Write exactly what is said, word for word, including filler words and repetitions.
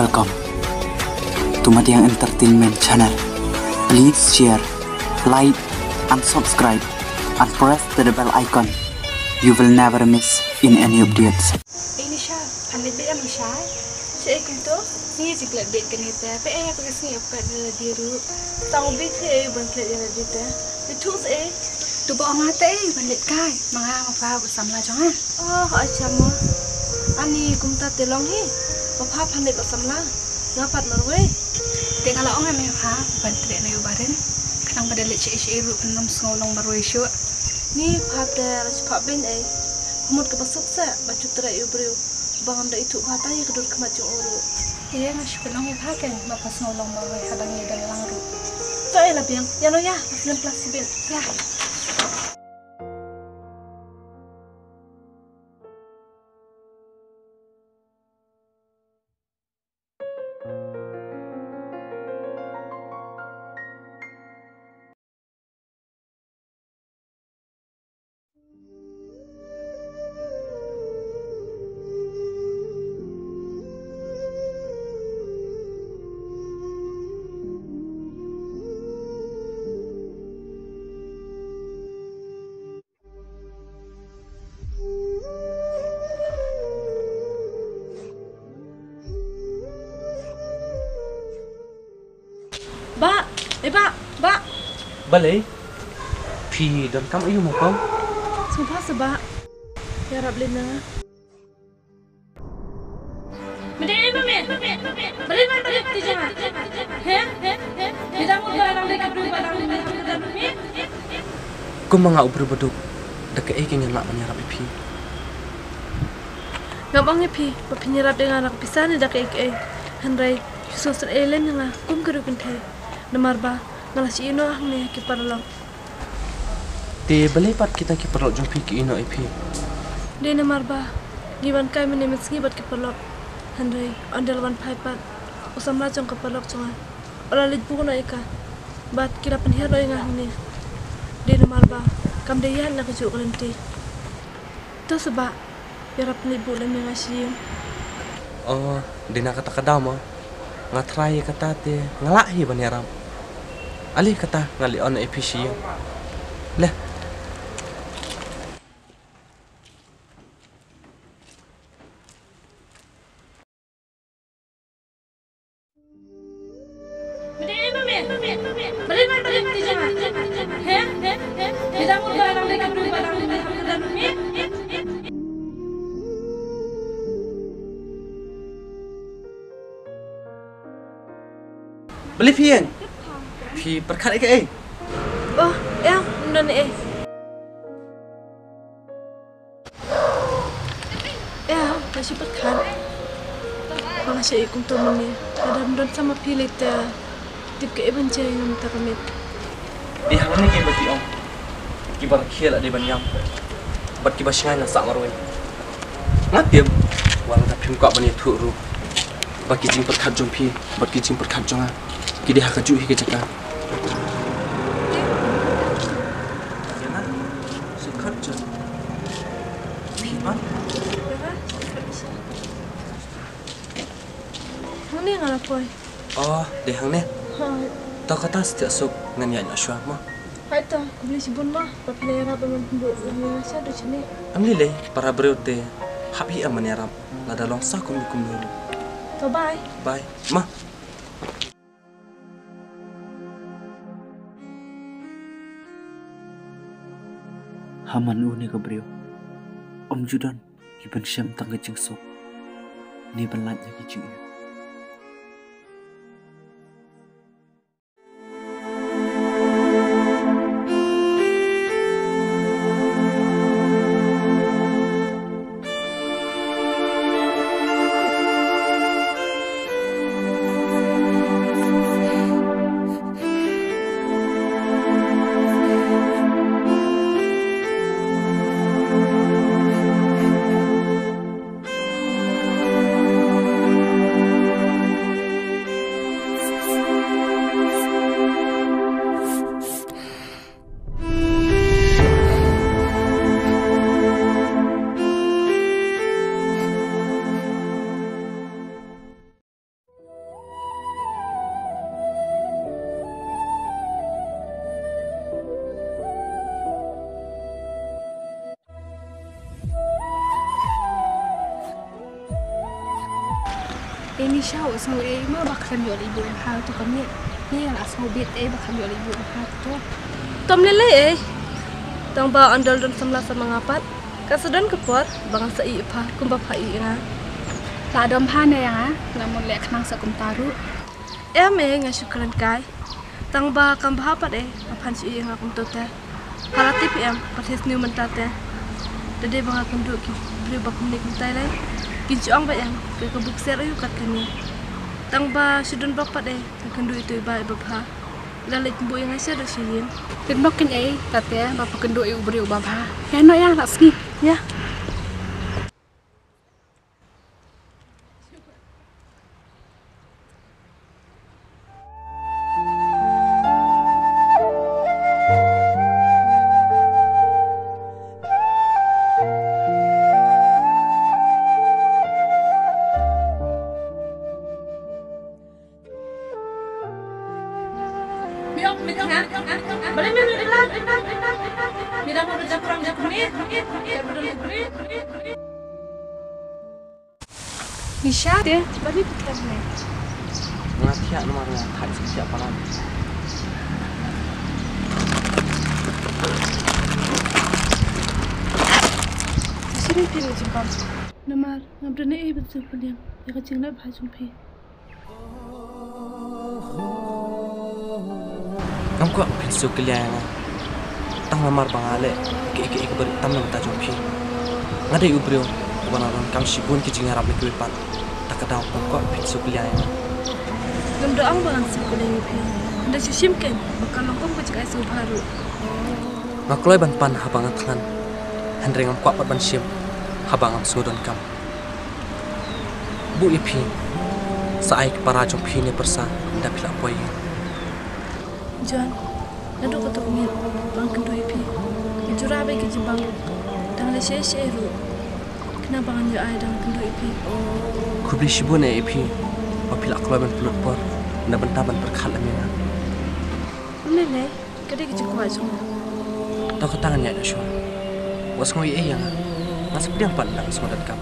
Welcome to Madiang Entertainment Channel. Please share, like, and subscribe, and press the bell icon. You will never miss in any updates. Ei Nisha, phan leit beit em Nisha? Shaei kumto? Ngi jingklet beit kane te, peit ïa ka sngi ap kat da la die ruh. Tang u beit hi ei ban klet ïa la die te. Te thuh shaei? To ba ong nga te ei ban leit kai, ma nga ma pha bad samla jong nga. Oh, acha mo. Ani kumta te long hi. Ma pha phan leit bad samla. Nga pat marwei. Te nga la ong ïa me pha ban treh na ïa u Barin. Khnang ba da leit shaei shaei ruh pynlong sngew long marwei shuh. Ni pha te la shu phah beiñ ei. Ka mut kaba suk seh ba shu treh ïa u briew ba ngam da ithuh bha ta ïa ka dur khmat jong u ruh. Ïa nga shu pynlong ïa pha kein ba pha sngew long marwei hadang ïa dang lang ruh. To ei la biang ïa no ïa, la slem plastik bin ïa. Bah, eh bah, bah. Balei? Phi donkam aïu mo kong? Sngewbha seh bah. Ïarap lem ïa nga. Mede, eh, mame, mame, mame. Balei ban balei phi jong nga? He? He? He? He? Ida mut ba dang dei ka bru ba dang dei ka bru ba dang dei. Kum ma nga u briew baduk, da kaei kein ngan lah ban ïarap ïa phi? Ngam ong ïa phi ba phin ïarap ïa nga da ka pisa ne da kaei kaei. Hynrei shu sngewsynei lem ïa nga kum ka riew kynthei. Namar ba nga la shu ïehnoh hangne ha ki paralok. Te balei pat kita ki paralok jong phi ki ïehnoh ïa phi? Dei namar ba ngi wan kai mynne mynsngi bad ki paralok. Hynrei ynda la wan phai pat u samla jong ka paralok jong nga, u la leit buh noh ïa ka bad ki la pynhiar noh ïa nga hangne. Dei namar ba kam dei ïa nga kajuh ka lynti. To seh bah, ïarap leit buh lem ïa nga sha ïing. Oh, dei na kata ka daw mo. Nga try ïa kata te nga lah hi ban ïarap. Ale kata nga leit on ïa phi sha ïing. Le. Balei phi ïeng? Phi pyrkhat ïa kaei? Oh, ïa, ym don ei. Ïa, nga shu pyrkhat. Nga shu ïa kumto mynne. Lada ym don sa ma phi lei te tip kaei ban jia ïa nga mynta ka miet. Dei hangne kiba ki ong, kiba rakhe la dei ban ïam, bad kiba shngaiñ la sah marwei. Nga tip, wat lada phim kwah ban ïathuh ruh, ba ki jingpyrkhat jong phi bad ki jingpyrkhat jong nga ki dei ha kajuh hi ka jaka. Ïa nga, shu khat jon. Phi pat? Hangne nga la poi. Oh, dei hangne. Hooid. To kata sa thiah suk, ngan ïaid noh shuwa mo. Hooid to, khublei shibun mo ba phi la ïarap ban pynbuh ïa nga shaduh shane. Ym lei lei, para briew te hap hi em ban ïarap, lada long sa kumno kumno ruh. To bye. Bye. Ma. Ha man une ka briew ym ju don ki ban shem tang ka jingsuk ne ban lait ïa ki jingïeit. Nisha, u sngew ei ma ba khlem ïoh leit buh ïa pha to ka miet. Ni la sngew bit ei ba khlem ïoh leit buh ïa pha to. Tom lei lei ei. Tang ba ong dol don samla sa ma nga pat. Ka sa don ka por ba nga sa ïoh ïa pha kumba pha ïoh ïa nga. La dom pha ne ïa nga, la mon leh khnang sa kumta ruh. Em ei, nga shu kren kai. Tang ba kam bha pat ei, ba phan shu ïoh ïa nga kumto te. Pha la tip em, pat his new mynta te. Da dei ba nga kynduh ki briew ba kumne kumtai lei. Kin shu ong ba em, ka ka buk ser ayu kat kane. Tang ba shu don bok pat ei, ka kynduh itu i ba i ba bha. La leit buh ïa nga sha da sha ïing. Pynbok kin ei, tate ba pha kynduh ïa u briew ba bha. Ïa no ïa la sngi. Ïa. Nisha, te, bari putih ne. Nga thiah namar nga thait sik thiah palat. Sini phi ni jingpang. Namar ngam don ei ban sngewpynïap ïa ka jingleh bha jong phi. Ngam kwah ba phin sngewkylliang ïa nga. Tang namar ba nga leh kiei kiei kiba rit tam na ka bynta jong phi. Nga dei u briew uba la donkam shibun ki jingïarap na kiwei pat. Ta ka daw ngam kwah ba phin sngewkylliang ïa nga. Ngam da ong ba ngan sngewkylliang ïa phi. Nga da shu shim keiñ ba ka long kum ka jingai sngewbha ruh. Nga kloi ban pan haba nga thngan. Hynrei ngam kwah pat ban shim haba ngam sngewdonkam. Buh ïa phi. Sa ai ki para jong phi ne pyrsa ynda phi la poi ïing. John, naduh katto ka miet ba nga kynduh ïa phi, nga ju rah beit ki jingbam. Dang leh shaei shaei ruh khnang ba ngan ïoh ai dang kynduh ïa phi. Khublei shibun ïa phi ba phi la kloi ban pynlut por na bynta ban pyrkhat lem ïa nga. Ym lei lei, ka dei ka jingkwah jong nga. To kata ngan ïaid noh shuwa. Wat sngew ei ei ïa nga. Nga sa pdiang pat ynda nga sngewdonkam.